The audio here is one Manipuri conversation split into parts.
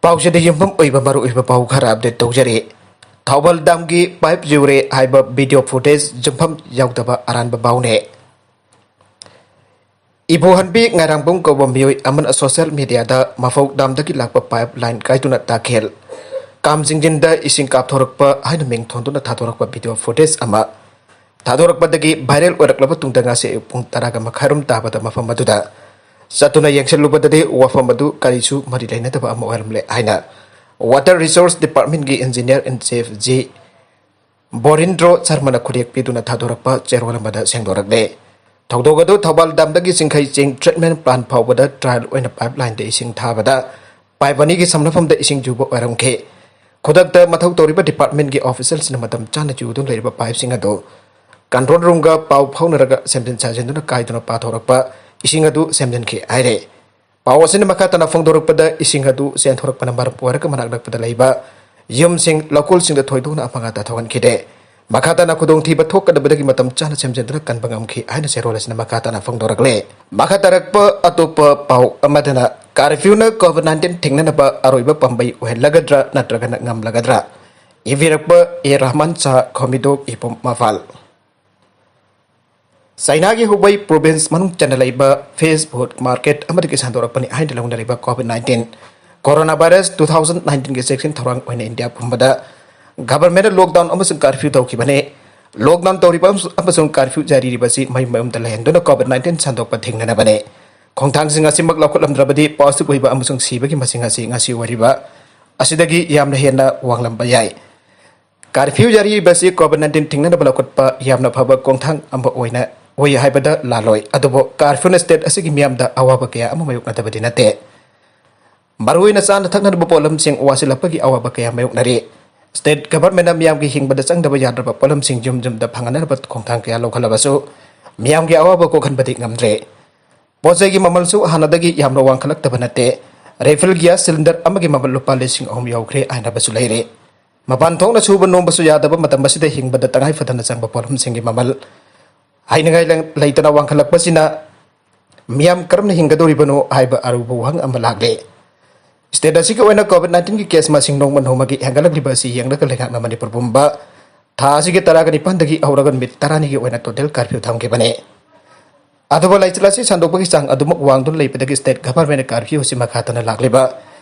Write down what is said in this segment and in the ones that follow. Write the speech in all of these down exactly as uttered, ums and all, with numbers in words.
ꯄꯥꯎꯁꯤꯗ ꯌꯨꯝꯐꯝ ꯑꯣꯏꯕ ꯃꯔꯨꯑꯣꯏꯕ ꯄꯥꯎ ꯈꯔ ꯑꯞꯗꯦꯠ ꯇꯧꯖꯔꯤ꯫ ꯊꯧꯕꯥꯜ ꯗꯥꯝꯒꯤ ꯄꯥꯏꯞ ꯌꯨꯔꯦ ꯍꯥꯏꯕ ꯚꯤꯗꯤꯑꯣ ꯐꯨꯇꯦꯖ ꯌꯨꯝꯐꯝ ꯌꯥꯎꯗꯕ ꯑꯔꯥꯟꯕ ꯄꯥꯎꯅꯦ꯫ ꯏꯕꯣꯍꯟꯕꯤ ꯉꯥꯏꯔꯥꯡꯕꯝ ꯀꯧꯕ ꯃꯤꯑꯣꯏ ꯑꯃꯅ ꯁꯣꯁꯤꯌꯦꯜ ꯃꯤꯗꯤꯌꯥꯗ ꯃꯐꯧ ꯗꯥꯝꯗꯒꯤ ꯂꯥꯛꯄ ꯄꯥꯏꯞ ꯂꯥꯏꯟ ꯀꯥꯏꯗꯨꯅ ꯇꯥꯈꯦꯜ ꯀꯥꯝ ꯆꯤꯡꯖꯤꯟꯗ ꯏꯁꯤꯡ ꯀꯥꯞꯊꯣꯔꯛꯄ ꯍꯥꯏꯅ ꯃꯤꯡ ꯊꯣꯟꯗꯨꯅ ꯊꯥꯗꯣꯔꯛꯄ ꯚꯤꯗꯤꯑꯣ ꯐꯨꯇꯦꯖ ꯑꯃ ꯊꯥꯗꯣꯔꯛꯄꯗꯒꯤ ꯚꯥꯏꯔꯦꯜ ꯑꯣꯏꯔꯛꯂꯕ ꯇꯨꯡꯗ ꯉꯁꯤ ꯑꯌꯨꯛ ꯄꯨꯡ ꯇꯔꯥꯒ ꯃꯈꯥꯏꯔꯣꯝ ꯇꯥꯕꯗ ꯃꯐꯝ ꯑꯗꯨꯗ ꯆꯠꯇꯨꯅ ꯌꯦꯡꯁꯤꯜꯂꯨꯕꯗꯗꯤ ꯋꯥꯐꯝ ꯑꯗꯨ ꯀꯔꯤꯁꯨ ꯃꯔꯤ ꯂꯩꯅꯗꯕ ꯑꯃ ꯑꯣꯏꯔꯝꯂꯦ ꯍꯥꯏꯅ Water Resource Department ꯀꯤ Engineer in Chief ꯖꯤ ꯕꯣꯔꯤꯟꯗ꯭ꯔꯣ ꯁꯔꯃꯅ ꯈꯨꯔꯦꯛ ꯄꯤꯗꯨꯅ ꯊꯥꯗꯣꯔꯛꯄ ꯆꯦꯔꯣꯜ ꯑꯃꯗ ꯁꯦꯡꯗꯣꯔꯛꯂꯦ꯫ ꯊꯧꯗꯣꯛ ꯑꯗꯨ ꯊꯧꯕꯥꯜ ꯗꯥꯝꯗꯒꯤ ꯆꯤꯡꯈꯩ ꯆꯤꯡ ꯇ꯭ꯔꯤꯠꯃꯦꯟ ꯄ꯭ꯂꯥꯟ ꯐꯥꯎꯕꯗ ꯇ꯭ꯔꯥꯏꯜ ꯑꯣꯏꯅ ꯄꯥꯏꯞ ꯂꯥꯏꯟꯗ ꯏꯁꯤꯡ ꯊꯥꯕꯗ ꯄꯥꯏꯞ ꯑꯅꯤꯒꯤ ꯁꯝꯅꯐꯝꯗ ꯏꯁꯤꯡ ꯌꯨꯕ ꯑꯣꯏꯔꯝꯈꯤ꯫ ꯈꯨꯗꯛꯇ ꯃꯊꯧ ꯇꯧꯔꯤꯕ ꯗꯤꯄꯥꯔꯠꯃꯦꯟꯒꯤ ꯑꯣꯐꯤꯁꯤꯌꯦꯜꯁꯤꯡꯅ ꯃꯇꯝ ꯆꯥꯅ ꯌꯨꯗꯨꯅ ꯂꯩꯔꯤꯕ ꯄꯥꯏꯞꯁꯤꯡ ꯑꯗꯨ ꯀꯟꯇ꯭ꯔꯣꯜ ꯔꯨꯝꯒ ꯄꯥꯎ ꯐꯥꯎꯅꯔꯒ ꯁꯦꯝꯖꯤꯟ ꯁꯥꯖꯤꯟꯗꯨꯅ ꯀꯥꯏꯗꯨꯅ ꯄꯥꯊꯣꯔꯛꯄ ꯏꯁꯤꯡ ꯑꯗꯨ ꯁꯦꯝꯖꯤꯟꯈꯤ ꯍꯥꯏꯔꯦ꯫ ꯄꯥꯎ ꯑꯁꯤꯅ ꯃꯈꯥ ꯇꯥꯅ ꯐꯣꯡꯗꯣꯔꯛꯄꯗ, ꯏꯁꯤꯡ ꯑꯗꯨ ꯆꯦꯟꯊꯣꯔꯛꯄꯅ ꯃꯔꯝ ꯑꯣꯏꯔꯒ ꯃꯅꯥꯛ ꯅꯛꯄꯗ ꯂꯩꯕ ꯌꯨꯝꯁꯤꯡ, ꯂꯧꯀꯣꯜꯁꯤꯡꯗ ꯊꯣꯏꯗꯣꯛꯅ ꯑꯃꯥꯡ ꯑꯇꯥ ꯊꯣꯛꯍꯟꯈꯤꯗꯦ꯫ ꯃꯈꯥ ꯇꯥꯅ ꯈꯨꯗꯣꯡꯊꯤꯕ ꯊꯣꯛꯀꯗꯕꯗꯒꯤ ꯃꯇꯝ ꯆꯥꯅ ꯁꯦꯝꯖꯤꯟꯗꯨꯅ ꯀꯟꯕ ꯉꯝꯈꯤ ꯍꯥꯏꯅ ꯆꯦꯔꯣꯜ ꯑꯁꯤꯅ ꯃꯈꯥ ꯇꯥꯅ ꯐꯣꯡꯗꯣꯔꯛꯂꯦ꯫ ꯃꯈꯥ ꯇꯥꯔꯛꯄ ꯑꯇꯣꯞꯄ ꯄꯥꯎ ꯑꯃꯗꯅ, ꯀꯥꯔꯐ꯭ꯌꯨꯅ ꯀꯣꯚꯤꯗ ꯅꯥꯏꯟꯇꯤꯟ ꯊꯤꯡꯅꯅꯕ ꯑꯔꯣꯏꯕ ꯄꯥꯝꯕꯩ ꯑꯣꯏꯍꯜꯂꯒꯗ꯭ꯔꯥ ꯅꯠꯇ꯭ꯔꯒꯅ ꯉꯝꯂꯒꯗ꯭ꯔꯥ? ꯏꯕꯤꯔꯛꯄ ꯑꯦ ꯔꯍꯃꯥꯟ ꯁꯥꯍ, ꯈꯣꯃꯤꯗꯣꯛ, ꯏꯄꯣꯝ ꯃꯐꯥꯜ꯫ ꯆꯥꯏꯅꯥꯒꯤ ꯍꯨꯕꯩ ꯄ꯭ꯔꯣꯚꯤꯟꯁ ꯃꯅꯨꯡ ꯆꯟꯅ ꯂꯩꯕ ꯐꯦꯁ ꯐꯨꯗ ꯃꯥꯔꯀꯦꯠ ꯑꯃꯗꯒꯤ ꯁꯟꯗꯣꯔꯛꯄꯅꯤ ꯍꯥꯏꯅ ꯂꯧꯅꯔꯤꯕ covid nineteen corona virus two thousand ꯅꯥꯏꯟꯇꯤꯟꯒꯤ ꯆꯦꯛꯁꯤꯟ ꯊꯧꯔꯥꯡ ꯑꯣꯏꯅ ꯏꯟꯗꯤꯌꯥ ꯄꯨꯝꯕꯗ ꯒꯚꯔꯟꯃꯦꯟꯠꯅ ꯂꯣꯛꯗꯥꯎꯟ ꯑꯃꯁꯨꯡ ꯀꯥꯔꯐ꯭ꯌꯨ ꯇꯧꯈꯤꯕꯅꯤ꯫ ꯂꯣꯛꯗꯥꯎꯟ ꯇꯧꯔꯤꯕ ꯑꯃꯁꯨꯡ ꯀꯥꯔꯐ꯭ꯌꯨ ꯖꯥꯔꯤ ꯏꯔꯤꯕ ꯑꯁꯤ ꯃꯌꯨꯝ ꯃꯌꯨꯝꯗ ꯂꯩꯍꯟꯗꯨꯅ ꯀꯣꯚꯤꯗ ꯅꯥꯏꯟꯇꯤꯟ ꯁꯟꯗꯣꯛꯄ ꯊꯤꯡꯅꯅꯕꯅꯤ꯫ ꯈꯣꯡꯊꯥꯡꯁꯤꯡ ꯑꯁꯤꯃꯛ ꯂꯧꯈꯠꯂꯝꯗ꯭ꯔꯕꯗꯤ ꯄꯣꯖꯤꯇꯤꯚ ꯑꯣꯏꯕ ꯑꯃꯁꯨꯡ ꯁꯤꯕꯒꯤ ꯃꯁꯤꯡ ꯑꯁꯤ ꯉꯁꯤ ꯑꯣꯏꯔꯤꯕ ꯑꯁꯤꯗꯒꯤ ꯌꯥꯝꯅ ꯍꯦꯟꯅ ꯋꯥꯡꯂꯝꯕ ꯌꯥꯏ꯫ ꯀꯥꯔꯐ꯭ꯌꯨ ꯖꯥꯔꯤ ꯏꯕ ꯑꯁꯤ ꯀꯣꯚꯤꯗ ꯅꯥꯏꯟꯇꯤꯟ ꯊꯤꯡꯅꯅꯕ ꯂꯧꯈꯠꯄ ꯌꯥꯝꯅ ꯐꯕ ꯈꯣꯡꯊꯥꯡ ꯑꯃ ꯑꯣꯏꯅ ꯑꯣꯏ ꯍꯥꯏꯕꯗ ꯂꯥꯜꯂꯣꯏ꯫ ꯑꯗꯨꯕꯨ ꯀꯥꯔꯐ꯭ꯌꯨꯅ ꯁ꯭ꯇꯦꯠ ꯑꯁꯤꯒꯤ ꯃꯤꯌꯥꯝꯗ ꯑꯋꯥꯕ ꯀꯌꯥ ꯑꯃ ꯃꯥꯌꯣꯛꯅꯗꯕꯗꯤ ꯅꯠꯇꯦ꯫ ꯃꯔꯨꯑꯣꯏꯅ ꯆꯥꯅ ꯊꯛꯅꯅꯕ ꯄꯣꯠꯂꯝꯁꯤꯡ ꯋꯥꯁꯤꯜꯂꯛꯄꯒꯤ ꯑꯋꯥꯕ ꯀꯌꯥ ꯃꯥꯌꯣꯛꯅꯔꯤ꯫ ꯁ꯭ꯇꯦꯠ ꯒꯚꯔꯟꯃꯦꯟꯠꯅ ꯃꯤꯌꯥꯝꯒꯤ ꯍꯤꯡꯕꯗ ꯆꯪꯗꯕ ꯌꯥꯗ꯭ꯔꯕ ꯄꯣꯠꯂꯝꯁꯤꯡ ꯌꯨꯝ ꯌꯨꯝꯗ ꯐꯪꯍꯟꯅꯕ ꯈꯣꯡꯊꯥꯡ ꯀꯌꯥ ꯂꯧꯈꯠꯂꯕꯁꯨ ꯃꯤꯌꯥꯝꯒꯤ ꯑꯋꯥꯕ ꯀꯣꯛꯍꯟꯕꯗꯤ ꯉꯝꯗ꯭ꯔꯦ꯫ ꯄꯣꯠ ꯆꯩꯒꯤ ꯃꯃꯜꯁꯨ ꯍꯥꯟꯅꯗꯒꯤ ꯌꯥꯝꯅ ꯋꯥꯡꯈꯠꯂꯛꯇꯕ ꯅꯠꯇꯦ꯫ ꯔꯤꯐꯤꯜ ꯒ꯭ꯌꯥꯁ ꯁꯤꯂꯤꯟꯗꯔ ꯑꯃꯒꯤ ꯃꯃꯜ ꯂꯨꯄꯥ ꯂꯤꯁꯤꯡ ꯑꯍꯨꯝ ꯌꯧꯈ꯭ꯔꯦ ꯍꯥꯏꯅꯕꯁꯨ ꯂꯩꯔꯦ꯫ ꯃꯄꯥꯟ ꯊꯣꯛꯅ ꯁꯨꯕ ꯅꯣꯝꯕꯁꯨ ꯌꯥꯗꯕ ꯃꯇꯝ ꯑꯁꯤꯗ ꯍꯤꯡꯕꯗ ꯇꯉꯥꯏ ꯐꯗꯅ ꯆꯪꯕ ꯄꯣꯠꯂꯝꯁꯤꯡꯒꯤ ꯃꯃꯜ ꯍꯥꯏꯅꯤꯡꯉꯥꯏ ꯂꯩ-, ꯂꯩꯇꯅ ꯋꯥꯡꯈꯠꯂꯛꯄꯁꯤꯅ ꯃꯤꯌꯥꯝ ꯀꯔꯝꯅ ꯍꯤꯡꯒꯗꯧꯔꯤꯕꯅꯣ ꯍꯥꯏꯕ ꯑꯔꯨꯕ ꯋꯥꯍꯪ ꯑꯃ ꯂꯥꯛꯂꯦ꯫ State ꯑꯁꯤꯒꯤ ꯑꯣꯏꯅ COVID nineteen ꯒꯤ case ꯃꯁꯤꯡ ꯅꯣꯡꯃ ꯅꯣꯡꯃꯒꯤ ꯍꯦꯟꯒꯠꯂꯛꯂꯤꯕ ꯑꯁꯤ ꯌꯦꯡꯂꯒ ꯂꯩꯉꯥꯛꯅ ꯃꯅꯤꯄꯨꯔ ꯄꯨꯝꯕ ꯊꯥ ꯑꯁꯤꯒꯤ ꯇꯔꯥꯒ ꯅꯤꯄꯥꯟꯗꯒꯤ ꯍꯧꯔꯒ ꯅꯨꯃꯤꯠ ꯇꯔꯥꯅꯤꯒꯤ ꯑꯣꯏꯅ total curfew ꯊꯝꯈꯤꯕꯅꯤ꯫ ꯑꯗꯨꯕꯨ ꯂꯩꯆꯤꯜ ꯑꯁꯤ ꯁꯟꯗꯣꯛꯄꯒꯤ ꯆꯥꯡ ꯑꯗꯨꯃꯛ ꯋꯥꯡꯗꯨꯅ ꯂꯩꯕꯗꯒꯤ state government ꯅ curfew ꯑꯁꯤ ꯃꯈꯥ ꯇꯥꯅ ꯂꯥꯛꯂꯤꯕ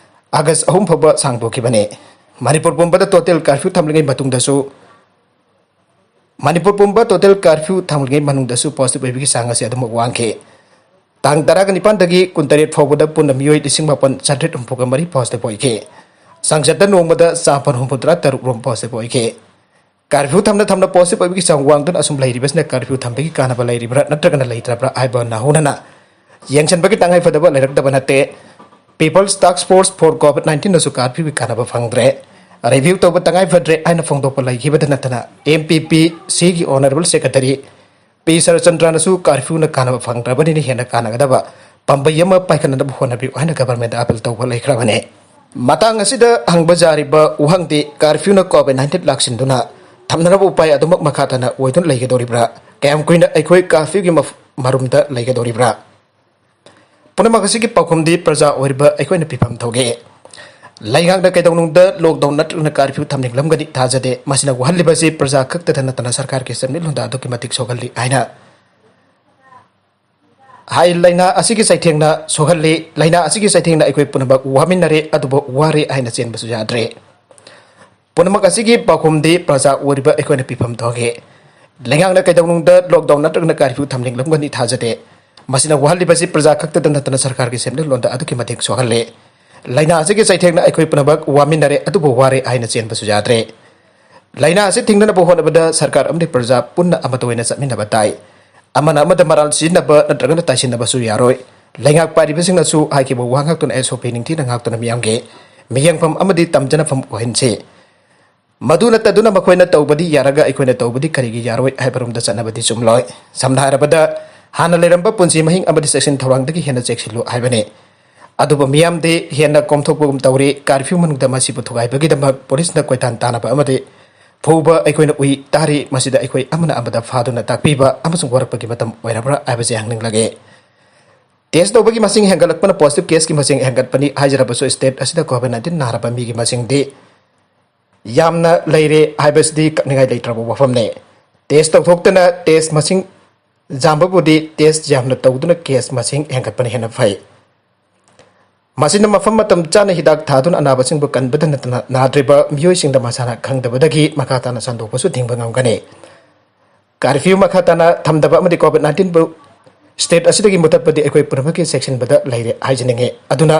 August ꯑꯍꯨꯝ ꯐꯥꯎꯕ ꯁꯥꯡꯗꯣꯛꯈꯤꯕꯅꯤ꯫ ꯃꯅꯤꯄꯨꯔ ꯄꯨꯝꯕꯗ total curfew ꯊꯝꯂꯤꯉꯩ ꯃꯇꯨꯡꯗꯁꯨ ꯃꯅꯤꯄꯨꯔ ꯄꯨꯝꯕ total curfew ꯊꯝꯂꯤꯉꯩ ꯃꯅꯨꯡꯗꯁꯨ positive ꯑꯣꯏꯕꯒꯤ ꯆꯥꯡ ꯑꯁꯤ ꯑꯗꯨꯃꯛ ꯋꯥꯡꯈꯤ꯫ ꯇꯥꯡ ꯇꯔꯥꯒ ꯅꯤꯄꯥꯟꯗꯒꯤ ꯀꯨꯟꯇꯔꯦꯠ ꯐꯥꯎꯕꯗ ꯄꯨꯟꯅ ꯃꯤꯑꯣꯏ ꯂꯤꯁꯤꯡ ꯃꯥꯄꯟ ꯆꯥꯇ꯭ꯔꯦꯠ ꯍꯨꯝꯐꯨꯒ ꯃꯔꯤ positive ꯑꯣꯏꯈꯤ꯫ ꯆꯥꯡꯆꯠꯇ ꯅꯣꯡꯃꯗ ꯆꯥꯝꯃꯥꯄꯟ ꯍꯨꯝꯐꯨꯇꯔꯥ ꯇꯔꯨꯛ ꯔꯣꯝ positive ꯑꯣꯏꯈꯤ꯫ Curfew ꯊꯝꯅ ꯊꯝꯅ positive ꯑꯣꯏꯕꯒꯤ ꯆꯥꯡ ꯋꯥꯡꯗꯨꯅ ꯑꯁꯨꯝ ꯂꯩꯔꯤꯕꯁꯤꯅ curfew ꯊꯝꯕꯒꯤ ꯀꯥꯟꯅꯕ ꯂꯩꯔꯤꯕ꯭ꯔꯥ ꯅꯠꯇ꯭ꯔꯒꯅ ꯂꯩꯇ꯭ꯔꯕ꯭ꯔꯥ ꯍꯥꯏꯕ ꯅꯧꯍꯧꯅꯅ ꯌꯦꯡꯁꯤꯟꯕꯒꯤ ꯇꯉꯥꯏ ꯐꯗꯕ ꯂꯩꯔꯛꯇꯕ ꯅꯠꯇꯦ꯫ People's Task Force for COVID nineteen ꯅꯁꯨ curfew ꯒꯤ ꯀꯥꯟꯅꯕ ꯐꯪꯗ꯭ꯔꯦ, review ꯇꯧꯕ ꯇꯉꯥꯏ ꯐꯗ꯭ꯔꯦ ꯍꯥꯏꯅ ꯐꯣꯡꯗꯣꯛꯄ ꯂꯩꯈꯤꯕꯗ ꯅꯠꯇꯅ, M P P C ꯒꯤ Honourable Secretary P ꯁꯔꯆꯟꯗ꯭ꯔꯅꯁꯨ curfew ꯅ ꯀꯥꯟꯅꯕ ꯐꯪꯗ꯭ꯔꯕꯅꯤꯅ ꯍꯦꯟꯅ ꯀꯥꯟꯅꯒꯗꯕ ꯄꯥꯝꯕꯩ ꯑꯃ ꯄꯥꯏꯈꯠꯅꯅꯕ ꯍꯣꯠꯅꯕꯤꯌꯨ ꯍꯥꯏꯅ government ꯗ appeal ꯇꯧꯕ ꯂꯩꯈ꯭ꯔꯕꯅꯤ꯫ ꯃꯇꯥꯡ ꯑꯁꯤꯗ ꯍꯪꯕ ꯌꯥꯔꯤꯕ ꯋꯥꯍꯪꯗꯤ, curfew ꯅ COVID nineteen ꯂꯥꯛꯁꯤꯟꯗꯨꯅ ꯊꯝꯅꯅꯕ ꯎꯄꯥꯏ ꯑꯗꯨꯃꯛ ꯃꯈꯥ ꯇꯥꯅ ꯑꯣꯏꯗꯨꯅ ꯂꯩꯒꯗꯧꯔꯤꯕ꯭ꯔꯥ? ꯀꯌꯥꯝ ꯀꯨꯏꯅ ꯑꯩꯈꯣꯏ curfew ꯒꯤ ꯃꯐ-, ꯃꯔꯨꯝꯗ ꯂꯩꯒꯗꯧꯔꯤꯕ꯭ꯔꯥ? ꯄꯨꯝꯅꯃꯛ ꯑꯁꯤꯒꯤ ꯄꯥꯎꯈꯨꯝꯗꯤ ꯄ꯭ꯔꯖꯥ ꯑꯣꯏꯔꯤꯕ ꯑꯩꯈꯣꯏꯅ ꯄꯤꯐꯝ ꯊꯣꯛꯏ꯫ ꯂꯩꯉꯥꯛꯅ ꯀꯩꯗꯧꯅꯨꯡꯗ lockdown ꯅꯠꯇ꯭ꯔꯒꯅ curfew ꯊꯝꯅꯤꯡꯂꯝꯒꯅꯤ ꯊꯥꯖꯗꯦ꯫ ꯃꯁꯤꯅ ꯋꯥꯍꯜꯂꯤꯕ ꯑꯁꯤ ꯄ꯭ꯔꯖꯥ ꯈꯛꯇꯗ ꯅꯠꯇꯅ ꯁꯔꯀꯥꯔꯒꯤ ꯁꯦꯟꯃꯤꯠꯂꯣꯟꯗ ꯑꯗꯨꯛꯀꯤ ꯃꯇꯤꯛ ꯁꯣꯛꯍꯜꯂꯤ ꯍꯥꯏꯅ ꯍꯥꯏ꯫ ꯂꯥꯏꯅꯥ ꯑꯁꯤꯒꯤ ꯆꯩꯊꯦꯡꯅ ꯁꯣꯛꯍꯜꯂꯤ꯫ ꯂꯥꯏꯅꯥ ꯑꯁꯤꯒꯤ ꯆꯩꯊꯦꯡꯅ ꯑꯩꯈꯣꯏ ꯄꯨꯝꯅꯃꯛ ꯋꯥꯃꯤꯟꯅꯔꯦ, ꯑꯗꯨꯕꯨ ꯋꯥꯔꯦ ꯍꯥꯏꯅ ꯆꯦꯟꯕꯁꯨ ꯌꯥꯗ꯭ꯔꯦ꯫ ꯄꯨꯝꯅꯃꯛ ꯑꯁꯤꯒꯤ ꯄꯥꯎꯈꯨꯝꯗꯤ ꯄ꯭ꯔꯖꯥ ꯑꯣꯏꯔꯤꯕ ꯑꯩꯈꯣꯏꯅ ꯄꯤꯐꯝ ꯊꯣꯛꯏ꯫ ꯂꯩꯉꯥꯛꯅ ꯀꯩꯗꯧꯅꯨꯡꯗ lockdown ꯅꯠꯇ꯭ꯔꯒꯅ curfew ꯊꯝꯅꯤꯡꯂꯝꯒꯅꯤ ꯊꯥꯖꯗꯦ꯫ ꯃꯁꯤꯅ ꯋꯥꯍꯜꯂꯤꯕꯁꯤ ꯄ꯭ꯔꯖꯥ ꯈꯛꯇꯗ ꯅꯠꯇꯅ ꯁꯔꯀꯥꯔꯒꯤ ꯁꯦꯟꯃꯤꯠꯂꯣꯟꯗ ꯑꯗꯨꯛꯀꯤ ꯃꯇꯤꯛ ꯁꯣꯛꯍꯜꯂꯦ꯫ ꯂꯥꯏꯅꯥ ꯑꯁꯤꯒꯤ ꯆꯩꯊꯦꯡꯅ ꯑꯩꯈꯣꯏ ꯄꯨꯝꯅꯃꯛ ꯋꯥꯃꯤꯟꯅꯔꯦ, ꯑꯗꯨꯕꯨ ꯋꯥꯔꯦ ꯍꯥꯏꯅ ꯆꯦꯟꯕꯁꯨ ꯌꯥꯗ꯭ꯔꯦ꯫ ꯂꯥꯏꯅꯥ ꯑꯁꯤ ꯊꯤꯡꯅꯅꯕ ꯍꯣꯠꯅꯕꯗ ꯁꯔꯀꯥꯔ ꯑꯃꯗꯤ ꯄ꯭ꯔꯖꯥ ꯄꯨꯟꯅ ꯑꯃꯠꯇ ꯑꯣꯏꯅ ꯆꯠꯃꯤꯟꯅꯕ ꯇꯥꯏ꯫ ꯑꯃꯅ ꯑꯃꯗ ꯃꯔꯥꯜ ꯁꯤꯖꯤꯟꯅꯕ ꯅꯠꯇ꯭ꯔꯒꯅ ꯇꯥꯏꯁꯤꯟꯅꯕꯁꯨ ꯌꯥꯔꯣꯏ꯫ ꯂꯩꯉꯥꯛ ꯄꯥꯏꯔꯤꯕꯁꯤꯡꯅꯁꯨ ꯍꯥꯏꯈꯤꯕ ꯋꯥ ꯉꯥꯛꯇꯨꯅ, S O P ꯅꯤꯡꯊꯤꯅ ꯉꯥꯛꯇꯨꯅ ꯃꯤꯌꯥꯝꯒꯤ ꯃꯤꯠꯌꯦꯡꯐꯝ ꯑꯃꯗꯤ ꯇꯝꯖꯅꯐꯝ ꯑꯣꯏꯍꯟꯁꯤ꯫ ꯃꯗꯨ ꯅꯠꯇꯗꯨꯅ ꯃꯈꯣꯏꯅ ꯇꯧꯕꯗꯤ ꯌꯥꯔꯒ ꯑꯩꯈꯣꯏꯅ ꯇꯧꯕꯗꯤ ꯀꯔꯤꯒꯤ ꯌꯥꯔꯣꯏ ꯍꯥꯏꯕꯔꯣꯝꯗ ꯆꯠꯅꯕꯗꯤ ꯆꯨꯝꯂꯣꯏ꯫ ꯁꯝꯅ ꯍꯥꯏꯔꯕꯗ, ꯍꯥꯟꯅ ꯂꯩꯔꯝꯕ ꯄꯨꯟꯁꯤ ꯃꯍꯤꯡ ꯑꯃꯗꯤ ꯆꯦꯛꯁꯤꯟ ꯊꯧꯔꯥꯡꯗꯒꯤ ꯍꯦꯟꯅ ꯆꯦꯛꯁꯤꯜꯂꯨ ꯍꯥꯏꯕꯅꯤ꯫ ꯑꯗꯨꯕꯨ ꯃꯤꯌꯥꯝꯗꯤ ꯍꯦꯟꯅ ꯀꯣꯝꯊꯣꯛꯄꯒꯨꯝ ꯇꯧꯔꯤ꯫ Curfew ꯃꯅꯨꯡꯗ ꯃꯁꯤꯕꯨ ꯊꯨꯒꯥꯏꯕꯒꯤꯗꯃꯛ ꯄꯨꯂꯤꯁꯅ ꯀꯣꯏꯇꯥꯟ ꯇꯥꯟꯅꯕ ꯑꯃꯗꯤ ꯐꯨꯕ ꯑꯩꯈꯣꯏꯅ ꯎꯏ, ꯇꯥꯔꯤ꯫ ꯃꯁꯤꯗ ꯑꯩꯈꯣꯏ ꯑꯃꯅ ꯑꯃꯗ ꯐꯥꯗꯨꯅ ꯇꯥꯛꯄꯤꯕ ꯑꯃꯁꯨꯡ ꯋꯥꯔꯛꯄꯒꯤ ꯃꯇꯝ ꯑꯣꯏꯔꯕ꯭ꯔꯥ ꯍꯥꯏꯕꯁꯤ ꯍꯪꯅꯤꯡꯂꯒꯦ꯫ ꯇꯦꯁ ꯇꯧꯕꯒꯤ ꯃꯁꯤꯡ ꯍꯦꯟꯒꯠꯂꯛꯄꯅ ꯄꯣꯖꯤꯇꯤꯚ ꯀꯦꯁꯀꯤ ꯃꯁꯤꯡ ꯍꯦꯟꯒꯠꯄꯅꯤ ꯍꯥꯏꯖꯔꯕꯁꯨ, ꯁ꯭ꯇꯦꯠ ꯑꯁꯤꯗ ꯀꯣꯚꯤꯗ ꯅꯥꯏꯟꯇꯤꯟ ꯅꯥꯔꯕ ꯃꯤꯒꯤ ꯃꯁꯤꯡꯗꯤ ꯌꯥꯝꯅ ꯂꯩꯔꯦ ꯍꯥꯏꯕꯁꯤꯗꯤ ꯀꯛꯅꯤꯡꯉꯥꯏ ꯂꯩꯇ꯭ꯔꯕ ꯋꯥꯐꯝꯅꯤ꯫ ꯇꯦꯁ ꯇꯧꯊꯣꯛꯇꯅ ꯇꯦꯁ ꯃꯁꯤꯡ ꯌꯥꯝꯕꯕꯨꯗꯤ ꯇꯦꯁ ꯌꯥꯝꯅ ꯇꯧꯗꯨꯅ ꯀꯦꯁ ꯃꯁꯤꯡ ꯍꯦꯟꯒꯠꯄꯅ ꯍꯦꯟꯅ ꯐꯩ꯫ ꯃꯁꯤꯅ ꯃꯐꯝ ꯃꯇꯝ ꯆꯥꯅ ꯍꯤꯗꯥꯛ ꯊꯥꯗꯨꯅ ꯑꯅꯥꯕꯁꯤꯡꯕꯨ ꯀꯟꯕꯗ ꯅꯠꯇꯅ ꯅꯥꯗ꯭ꯔꯤꯕ ꯃꯤꯑꯣꯏꯁꯤꯡꯗ ꯃꯁꯥꯅ ꯈꯪꯗꯕꯗꯒꯤ ꯃꯈꯥ ꯇꯥꯅ ꯁꯟꯗꯣꯛꯄꯁꯨ ꯊꯤꯡꯕ ꯉꯝꯒꯅꯤ꯫ ꯀꯥꯔꯐ꯭ꯌꯨ ꯃꯈꯥ ꯇꯥꯅ ꯊꯝꯗꯕ ꯑꯃꯗꯤ ꯀꯣꯚꯤꯗ ꯅꯥꯏꯟꯇꯤꯟꯕꯨ ꯁ꯭ꯇꯦꯠ ꯑꯁꯤꯗꯒꯤ ꯃꯨꯊꯠꯄꯗꯤ ꯑꯩꯈꯣꯏ ꯄꯨꯝꯅꯃꯛꯀꯤ ꯆꯦꯛꯁꯤꯟꯕꯗ ꯂꯩꯔꯦ ꯍꯥꯏꯖꯅꯤꯡꯉꯤ꯫ ꯑꯗꯨꯅ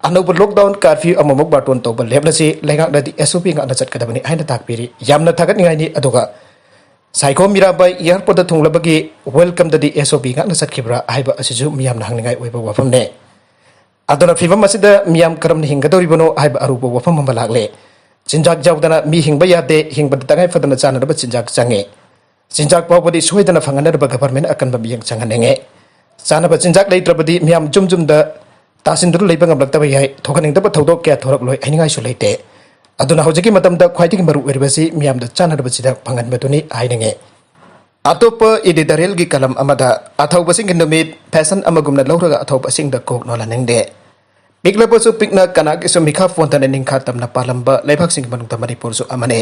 ꯑꯅꯧꯕ ꯂꯣꯛꯗꯥꯎꯟ ꯀꯥꯔꯐ꯭ꯌꯨ ꯑꯃꯃꯨꯛ ꯕꯥꯔꯇꯣꯟ ꯇꯧꯕ ꯂꯦꯞꯂꯁꯤ, ꯂꯩꯉꯥꯛꯅꯗꯤ ꯑꯦꯁ ꯑꯣ ꯄꯤ ꯉꯥꯛꯅ ꯆꯠꯀꯗꯕꯅꯤ ꯍꯥꯏꯅ ꯇꯥꯛꯄꯤꯔꯤ꯫ ꯌꯥꯝꯅ ꯊꯥꯒꯠꯅꯤꯡꯉꯥꯏꯅꯤ꯫ ꯑꯗꯨꯒ ꯁꯥꯏꯈꯣꯝ ꯃꯤꯔꯥꯕꯥꯏ ꯑꯦꯌꯥꯔꯄꯣꯔꯠꯇ ꯊꯨꯡꯂꯕꯒꯤ ꯋꯦꯜꯀꯝꯗꯗꯤ ꯑꯦꯁ ꯑꯣ ꯄꯤ ꯉꯥꯛꯅ ꯆꯠꯈꯤꯕ꯭ꯔꯥ ꯍꯥꯏꯕ ꯑꯁꯤꯁꯨ ꯃꯤꯌꯥꯝꯅ ꯍꯪꯅꯤꯡꯉꯥꯏ ꯑꯣꯏꯕ ꯋꯥꯐꯝꯅꯦ꯫ ꯑꯗꯨꯅ ꯐꯤꯕꯝ ꯑꯁꯤꯗ ꯃꯤꯌꯥꯝ ꯀꯔꯝꯅ ꯍꯤꯡꯒꯗꯧꯔꯤꯕꯅꯣ ꯍꯥꯏꯕ ꯑꯔꯨꯕ ꯋꯥꯐꯝ ꯑꯃ ꯂꯥꯛꯂꯦ꯫ ꯆꯤꯟꯖꯥꯛ ꯌꯥꯎꯗꯅ ꯃꯤ ꯍꯤꯡꯕ ꯌꯥꯗꯦ, ꯍꯤꯡꯕꯗ ꯇꯉꯥꯏ ꯐꯗꯅ ꯆꯥꯅꯅꯕ ꯆꯤꯟꯖꯥꯛ ꯆꯪꯉꯤ꯫ ꯆꯤꯟꯖꯥꯛ ꯐꯥꯎꯕꯗꯤ ꯁꯣꯏꯗꯅ ꯐꯪꯍꯟꯅꯅꯕ ꯒꯚꯔꯟꯃꯦꯟꯠ ꯑꯀꯟꯕ ꯃꯤꯠꯌꯦꯡ ꯆꯪꯍꯟꯅꯤꯡꯉꯤ꯫ ꯆꯥꯅꯕ ꯆꯤꯟꯖꯥꯛ ꯂꯩꯇ꯭ꯔꯕꯗꯤ ꯃꯤꯌꯥꯝ ꯌꯨꯝ ꯌꯨꯝꯗ ꯇꯥꯁꯤꯟꯗꯨꯅ ꯂꯩꯕ ꯉꯝꯂꯛꯇꯕ ꯌꯥꯏ꯫ ꯊꯣꯛꯍꯟꯅꯤꯡꯗꯕ ꯊꯧꯗꯣꯛ ꯀꯌꯥ ꯊꯣꯔꯛꯂꯣꯏ ꯍꯥꯏꯅꯤꯡꯉꯥꯏꯁꯨ ꯂꯩꯇꯦ꯫ ꯑꯗꯨꯅ ꯍꯧꯖꯤꯛꯀꯤ ꯃꯇꯝꯗ ꯈ꯭ꯋꯥꯏꯗꯒꯤ ꯃꯔꯨ ꯑꯣꯏꯔꯤꯕꯁꯤ ꯃꯤꯌꯥꯝꯗ ꯆꯥꯅꯅꯕ ꯆꯤꯟꯖꯥꯛ ꯐꯪꯍꯟꯕꯗꯨꯅꯤ ꯍꯥꯏꯅꯤꯡꯉꯤ꯫ ꯑꯇꯣꯞꯄ ꯏꯗꯤꯇꯣꯔꯤꯌꯦꯜꯒꯤ ꯀꯂꯝ ꯑꯃꯗ, ꯑꯊꯧꯕꯁꯤꯡꯒꯤ ꯅꯨꯃꯤꯠ ꯐꯦꯁꯟ ꯑꯃꯒꯨꯝꯅ ꯂꯧꯔꯒ ꯑꯊꯧꯕꯁꯤꯡꯗ ꯀꯣꯛ ꯅꯣꯜꯍꯟꯅꯤꯡꯗꯦ꯫ ꯄꯤꯛꯂꯕꯁꯨ ꯄꯤꯛꯅ ꯀꯅꯥꯒꯤꯁꯨ ꯃꯤꯈꯥ ꯄꯣꯟꯗꯅ ꯅꯤꯡꯈꯥ ꯇꯝꯅ ꯄꯥꯜꯂꯝꯕ ꯂꯩꯕꯥꯛꯁꯤꯡꯒꯤ ꯃꯅꯨꯡꯗ ꯃꯅꯤꯄꯨꯔꯁꯨ ꯑꯃꯅꯤ꯫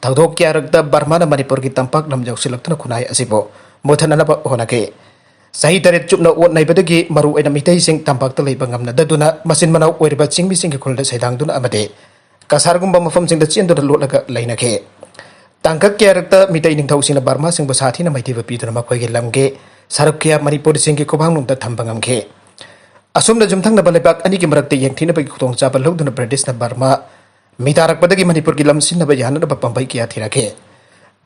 ꯊꯧꯗꯣꯛ ꯀꯌꯥꯔꯛꯇ ꯕꯔꯃꯥꯅ ꯃꯅꯤꯄꯨꯔꯒꯤ ꯇꯝꯄꯥꯛ ꯂꯝ ꯌꯧꯁꯤꯜꯂꯛꯇꯨꯅ ꯈꯨꯟꯅꯥꯏ ꯑꯁꯤꯕꯨ ꯃꯨꯊꯠꯅꯅꯕ ꯍꯣꯠꯅꯈꯤ꯫ ꯆꯍꯤ ꯇꯔꯦꯠ ꯆꯨꯞꯅ ꯑꯣꯠ ꯅꯩꯕꯗꯒꯤ ꯃꯔꯨꯑꯣꯏꯅ ꯃꯤꯇꯩꯁꯤꯡ ꯇꯝꯄꯥꯛꯇ ꯂꯩꯕ ꯉꯝꯅꯗꯗꯨꯅ ꯃꯆꯤꯟ ꯃꯅꯥꯎ ꯑꯣꯏꯔꯤꯕ ꯆꯤꯡꯃꯤꯁꯤꯡꯒꯤ ꯈꯨꯜꯗ ꯁꯩꯗꯥꯡꯗꯨꯅ ꯑꯃꯗꯤ ꯀꯁꯥꯔꯒꯨꯝꯕ ꯃꯐꯝꯁꯤꯡꯗ ꯆꯦꯟꯗꯨꯅ ꯂꯣꯠꯂꯒ ꯂꯩꯅꯈꯤ꯫ ꯇꯥꯡꯀꯛ ꯀꯌꯥꯔꯛꯇ ꯃꯤꯇꯩ ꯅꯤꯡꯊꯧꯁꯤꯡꯅ ꯕꯔꯃꯥꯁꯤꯡꯕꯨ ꯁꯥꯊꯤꯅ ꯃꯥꯏꯊꯤꯕ ꯄꯤꯗꯨꯅ ꯃꯈꯣꯏꯒꯤ ꯂꯝꯒꯤ ꯁꯔꯨꯛ ꯀꯌꯥ ꯃꯅꯤꯄꯨꯔꯤꯁꯤꯡꯒꯤ ꯈꯨꯕꯥꯡꯂꯣꯝꯗ ꯊꯝꯕ ꯉꯝꯈꯤ꯫ ꯑꯁꯨꯝꯅ ꯌꯨꯝꯊꯪꯅꯕ ꯂꯩꯕꯥꯛ ꯑꯅꯤꯒꯤ ꯃꯔꯛꯇ ꯌꯦꯡꯊꯤꯅꯕꯒꯤ ꯈꯨꯗꯣꯡꯆꯥꯕ ꯂꯧꯗꯨꯅ ꯕ꯭ꯔꯤꯇꯤꯁꯅ ꯕꯔꯃꯥ ꯃꯤꯇꯥꯔꯛꯄꯗꯒꯤ ꯃꯅꯤꯄꯨꯔꯒꯤ ꯂꯝ ꯁꯤꯟꯅꯕ ꯌꯥꯅꯅꯕ ꯄꯥꯝꯕꯩ ꯀꯌꯥ ꯊꯤꯔꯛꯈꯤ꯫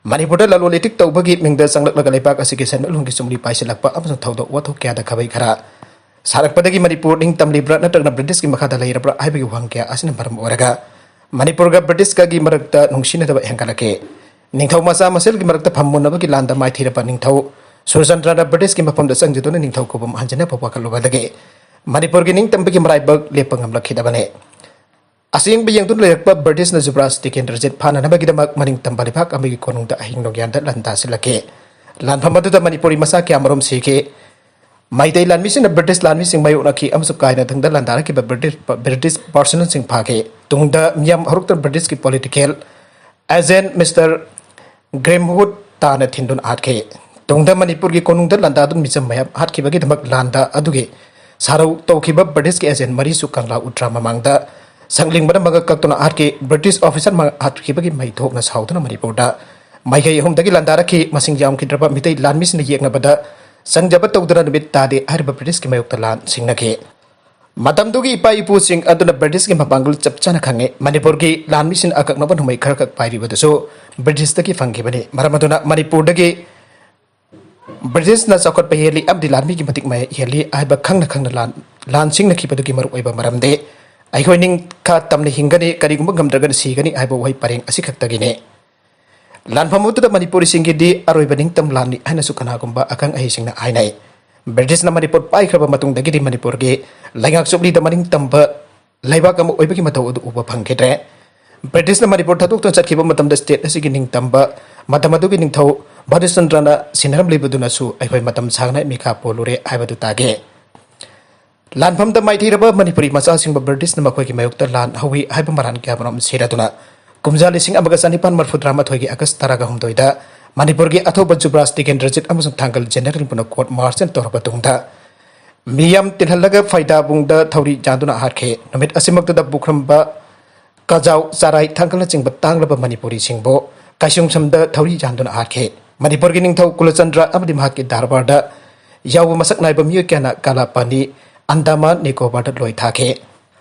ꯃꯅꯤꯄꯨꯔꯗ ꯂꯂꯣꯟ ꯏꯇꯤꯛ ꯇꯧꯕꯒꯤ ꯃꯤꯡꯗ ꯆꯪꯂꯛꯂꯒ ꯂꯩꯕꯥꯛ ꯑꯁꯤꯒꯤ ꯁꯦꯟꯃꯤꯠꯂꯣꯟꯒꯤ ꯆꯨꯝꯂꯤ ꯄꯥꯏꯁꯤꯜꯂꯛꯄ ꯑꯃꯁꯨꯡ ꯊꯧꯗꯣꯛ ꯋꯥꯊꯣꯛ ꯀꯌꯥꯗ ꯈꯥꯕꯩ ꯈꯔ ꯁꯥꯔꯛꯄꯗꯒꯤ ꯃꯅꯤꯄꯨꯔ ꯅꯤꯡꯇꯝꯂꯤꯕ꯭ꯔꯥ ꯅꯠꯇ꯭ꯔꯒꯅ ꯕ꯭ꯔꯤꯇꯤꯁꯀꯤ ꯃꯈꯥꯗ ꯂꯩꯔꯕ꯭ꯔꯥ ꯍꯥꯏꯕꯒꯤ ꯋꯥꯍꯪ ꯀꯌꯥ ꯑꯁꯤꯅ ꯃꯔꯝ ꯑꯣꯏꯔꯒ ꯃꯅꯤꯄꯨꯔꯒ ꯕ꯭ꯔꯤꯇꯤꯁꯀꯒꯤ ꯃꯔꯛꯇ ꯅꯨꯡꯁꯤꯅꯗꯕ ꯍꯦꯟꯒꯠꯂꯛꯈꯤ꯫ ꯅꯤꯡꯊꯧ ꯃꯆꯥ ꯃꯁꯦꯜꯒꯤ ꯃꯔꯛꯇ ꯐꯝꯃꯨꯟꯅꯕꯒꯤ ꯂꯥꯟꯗ ꯃꯥꯏꯊꯤꯔꯕ ꯅꯤꯡꯊꯧ ꯁꯨꯔꯆꯟꯗ꯭ꯔꯅ ꯕ꯭ꯔꯤꯇꯤꯁꯀꯤ ꯃꯐꯝꯗ ꯆꯪꯖꯗꯨꯅ ꯅꯤꯡꯊꯧ ꯈꯨꯕꯝ ꯍꯟꯖꯤꯟꯅꯕ ꯋꯥꯈꯜ ꯎꯕꯗꯒꯤ ꯃꯅꯤꯄꯨꯔꯒꯤ ꯅꯤꯡꯇꯝꯕꯒꯤ ꯃꯔꯥꯏꯕꯛ ꯂꯦꯞꯄ ꯉꯝꯂꯛꯈꯤꯗꯕꯅꯤ꯫ ꯑꯁꯦꯡꯕ ꯌꯦꯡꯗꯨꯅ ꯂꯩꯔꯛꯄ ꯕ꯭ꯔꯤꯇꯤꯁꯅ ꯖꯨꯕꯔꯥꯖ ꯇꯤꯀꯦꯟꯗ꯭ꯔꯖꯤꯠ ꯐꯥꯅꯅꯕꯒꯤꯗꯃꯛ ꯃꯅꯤꯡ ꯇꯝꯕ ꯂꯩꯕꯥꯛ ꯑꯃꯒꯤ ꯀꯣꯅꯨꯡꯗ ꯑꯍꯤꯡ ꯅꯣꯡꯌꯥꯟꯗ ꯂꯥꯟꯗꯥꯁꯤꯜꯂꯛꯈꯤ꯫ ꯂꯥꯟꯐꯝ ꯑꯗꯨꯗ ꯃꯅꯤꯄꯨꯔꯤ ꯃꯆꯥ ꯀꯌꯥꯃꯔꯨꯝ ꯁꯤꯈꯤ꯫ ꯃꯩꯇꯩ ꯂꯥꯟꯃꯤꯁꯤꯡꯅ ꯕ꯭ꯔꯤꯇꯤꯁ ꯂꯥꯟꯃꯤꯁꯤꯡ ꯃꯥꯌꯣꯛꯅꯈꯤ ꯑꯃꯁꯨꯡ ꯀꯥ ꯍꯦꯟꯅ ꯊꯪꯗ ꯂꯥꯟꯗꯥꯔꯛꯈꯤꯕ ꯕ꯭ꯔꯤꯇꯤꯁ ꯕ꯭ꯔꯤꯇꯤꯁ ꯄꯥꯔꯁꯅꯦꯜꯁꯤꯡ ꯐꯥꯈꯤ꯫ ꯇꯨꯡꯗ ꯃꯤꯌꯥꯝ ꯍꯧꯔꯛꯇ ꯕ꯭ꯔꯤꯇꯤꯁꯀꯤ ꯄꯣꯂꯤꯇꯤꯀꯦꯜ ꯑꯦꯖꯦꯟꯠ ꯃꯤꯁꯇꯔ ꯒ꯭ꯔꯦꯝꯍꯨꯠ ꯇꯥꯅ ꯊꯤꯟꯗꯨꯅ ꯍꯥꯠꯈꯤ꯫ ꯇꯨꯡꯗ ꯃꯅꯤꯄꯨꯔꯒꯤ ꯀꯣꯅꯨꯡꯗ ꯂꯥꯟꯗꯥꯗꯨꯅ ꯃꯤꯆꯝ ꯃꯌꯥꯝ ꯍꯥꯠꯈꯤꯕꯒꯤꯗꯃꯛ ꯂꯥꯟꯗ ꯑꯗꯨꯒꯤ ꯁꯥꯔꯧ ꯇꯧꯈꯤꯕ ꯕ꯭ꯔꯤꯇꯤꯁꯀꯤ ꯑꯦꯖꯦꯟꯠ ꯃꯔꯤꯁꯨ ꯀꯪꯂꯥ ꯎꯇ꯭ꯔꯥ ꯃꯃꯥꯡꯗ ꯁꯪꯂꯤꯡꯕꯅ ꯃꯉꯛ ꯀꯛꯇꯨꯅ ꯍꯥꯠꯈꯤ꯫ ꯕ꯭ꯔꯤꯇꯤꯁ ꯑꯣꯐꯤꯁꯥꯔ ꯃꯉꯥ ꯍꯥꯠꯈꯤꯕꯒꯤ ꯃꯩ ꯊꯣꯛꯅ ꯁꯥꯎꯗꯨꯅ ꯃꯅꯤꯄꯨꯔꯗ ꯃꯥꯏꯀꯩ ꯑꯍꯨꯝꯗꯒꯤ ꯂꯥꯟꯗꯥꯔꯛꯈꯤ꯫ ꯃꯁꯤꯡ ꯌꯥꯝꯈꯤꯗ꯭ꯔꯕ ꯃꯤꯇꯩ ꯂꯥꯟꯃꯤꯁꯤꯡꯅ ꯌꯦꯛꯅꯕꯗ ꯆꯪꯖꯕ ꯇꯧꯗꯅ ꯅꯨꯃꯤꯠ ꯇꯥꯗꯦ ꯍꯥꯏꯔꯤꯕ ꯕ꯭ꯔꯤꯇꯤꯁꯀꯤ ꯃꯥꯌꯣꯛꯇ ꯂꯥꯟ ꯁꯤꯡꯅꯈꯤ꯫ ꯃꯇꯝꯗꯨꯒꯤ ꯏꯄꯥ ꯏꯄꯨꯁꯤꯡ ꯑꯗꯨꯅ ꯕ꯭ꯔꯤꯇꯤꯁꯀꯤ ꯃꯄꯥꯡꯒꯜ ꯆꯞ ꯆꯥꯅ ꯈꯪꯉꯤ꯫ ꯃꯅꯤꯄꯨꯔꯒꯤ ꯂꯥꯟꯃꯤꯁꯤꯡꯅ ꯑꯀꯛꯅꯕ ꯅꯣꯡꯃꯩ ꯈꯔꯈꯛ ꯄꯥꯏꯔꯤꯕꯗꯨꯁꯨ ꯕ꯭ꯔꯤꯇꯤꯁꯇꯒꯤ ꯐꯪꯈꯤꯕꯅꯤ꯫ ꯃꯔꯝ ꯑꯗꯨꯅ ꯃꯅꯤꯄꯨꯔꯗꯒꯤ ꯕ꯭ꯔꯤꯇꯤꯁꯅ ꯆꯥꯎꯈꯠꯄ ꯍꯦꯜꯂꯤ ꯑꯃꯗꯤ ꯂꯥꯟꯃꯤꯒꯤ ꯃꯇꯤꯛ ꯃꯌꯥꯏ ꯍꯦꯜꯂꯤ ꯍꯥꯏꯕ ꯈꯪꯅ ꯈꯪꯅ ꯂꯥꯟ ꯂꯥꯟ ꯁꯤꯡꯅꯈꯤꯕꯗꯨꯒꯤ ꯃꯔꯨꯑꯣꯏꯕ ꯃꯔꯝꯗꯤ ꯑꯩꯈꯣꯏ ꯅꯤꯡꯈꯥ ꯇꯝꯅ ꯍꯤꯡꯒꯅꯤ, ꯀꯔꯤꯒꯨꯝꯕ ꯉꯝꯗ꯭ꯔꯒꯅ ꯁꯤꯒꯅꯤ ꯍꯥꯏꯕ ꯋꯥꯍꯩ ꯄꯔꯦꯡ ꯑꯁꯤꯈꯛꯇꯒꯤꯅꯤ꯫ ꯂꯥꯟꯐꯝ ꯑꯗꯨꯗ ꯃꯅꯤꯄꯨꯔꯤꯁꯤꯡꯒꯤꯗꯤ ꯑꯔꯣꯏꯕ ꯅꯤꯡꯇꯝ ꯂꯥꯟꯅꯤ ꯍꯥꯏꯅꯁꯨ ꯀꯅꯥꯒꯨꯝꯕ ꯑꯈꯪ ꯑꯍꯩꯁꯤꯡꯅ ꯍꯥꯏꯅꯩ꯫ ꯕ꯭ꯔꯤꯇꯤꯁꯅ ꯃꯅꯤꯄꯨꯔ ꯄꯥꯏꯈ꯭ꯔꯕ ꯃꯇꯨꯡꯗꯒꯤꯗꯤ ꯃꯅꯤꯄꯨꯔꯒꯤ ꯂꯩꯉꯥꯛ ꯆꯨꯞꯂꯤꯗ ꯃꯅꯤꯡꯇꯝꯕ ꯂꯩꯕꯥꯛ ꯑꯃ ꯑꯣꯏꯕꯒꯤ ꯃꯇꯧ ꯑꯗꯨ ꯎꯕ ꯐꯪꯈꯤꯗ꯭ꯔꯦ꯫ ꯕ꯭ꯔꯤꯇꯤꯁꯅ ꯃꯅꯤꯄꯨꯔ ꯊꯥꯗꯣꯛꯇꯨꯅ ꯆꯠꯈꯤꯕ ꯃꯇꯝꯗ ꯁ꯭ꯇꯦꯠ ꯑꯁꯤꯒꯤ ꯅꯤꯡꯇꯝꯕ ꯃꯇꯝ ꯑꯗꯨꯒꯤ ꯅꯤꯡꯊꯧ ꯚꯥꯅꯨꯆꯟꯗ꯭ꯔꯅ ꯁꯤꯟꯅꯔꯝꯂꯤꯕꯗꯨꯅꯁꯨ ꯑꯩꯈꯣꯏ ꯃꯇꯝ ꯁꯥꯡꯅ ꯃꯤꯈꯥ ꯄꯣꯜꯂꯨꯔꯦ ꯍꯥꯏꯕꯗꯨ ꯇꯥꯒꯦ꯫ ꯂꯥꯟꯐꯝꯗ ꯃꯥꯏꯊꯤꯔꯕ ꯃꯅꯤꯄꯨꯔꯤ ꯃꯆꯥꯁꯤꯡꯕꯨ ꯕ꯭ꯔꯤꯇꯤꯁꯅ ꯃꯈꯣꯏꯒꯤ ꯃꯥꯌꯣꯛꯇ ꯂꯥꯟ ꯍꯧꯏ ꯍꯥꯏꯕ ꯃꯔꯥꯟ ꯀꯌꯥꯃꯔꯨꯝ ꯁꯤꯔꯗꯨꯅ ꯀꯨꯝꯖꯥ ꯂꯤꯁꯤꯡ ꯑꯃꯒ ꯆꯅꯤꯄꯥꯟ ꯃꯔꯤꯐꯨꯇꯔꯥ ꯃꯥꯊꯣꯏꯒꯤ ꯑꯥꯒꯁ ꯇꯔꯥꯒ ꯍꯨꯝꯗꯣꯏꯗ ꯃꯅꯤꯄꯨꯔꯒꯤ ꯑꯊꯧꯕ ꯖꯨꯕ꯭ꯔꯥꯖ ꯇꯤꯀꯦꯟꯗ꯭ꯔꯖꯤꯠ ꯑꯃꯁꯨꯡ ꯊꯥꯡꯒꯜ ꯖꯦꯅꯔꯦꯜ ꯄꯨꯝꯅ ꯀꯣꯔꯠ ꯃꯥꯔꯁꯦꯜ ꯇꯧꯔꯕ ꯇꯨꯡꯗ ꯃꯤꯌꯥꯝ ꯇꯤꯜꯍꯜꯂꯒ ꯐꯩꯗꯥꯕꯨꯡꯗ ꯊꯧꯔꯤ ꯌꯥꯟꯗꯨꯅ ꯍꯥꯠꯈꯤ꯫ ꯅꯨꯃꯤꯠ ꯑꯁꯤꯃꯛꯇꯗ ꯄꯨꯈ꯭ꯔꯝꯕ, ꯀꯖꯥꯎ, ꯆꯔꯥꯏ, ꯊꯥꯡꯒꯜꯅꯆꯤꯡꯕ ꯇꯥꯡꯂꯕ ꯃꯅꯤꯄꯨꯔꯤꯁꯤꯡꯕꯨ ꯀꯥꯏꯁꯨꯡꯁꯝꯗ ꯊꯧꯔꯤ ꯌꯥꯟꯗꯨꯅ ꯍꯥꯠꯈꯤ꯫ ꯃꯅꯤꯄꯨꯔꯒꯤ ꯅꯤꯡꯊꯧ ꯀꯨꯂꯆꯟꯗ꯭ꯔ ꯑꯃꯗꯤ ꯃꯍꯥꯛꯀꯤ ꯗꯔꯕꯥꯔꯗ ꯌꯥꯎꯕ ꯃꯁꯛ ꯅꯥꯏꯕ ꯃꯤꯑꯣꯏ ꯀꯌꯥꯅ ꯀꯥꯂꯥꯄꯥꯅꯤ, ꯑꯟꯗꯥꯃꯥꯟ ꯅꯤꯀꯣꯕꯥꯔꯗ ꯂꯣꯏ ꯊꯥꯈꯤ꯫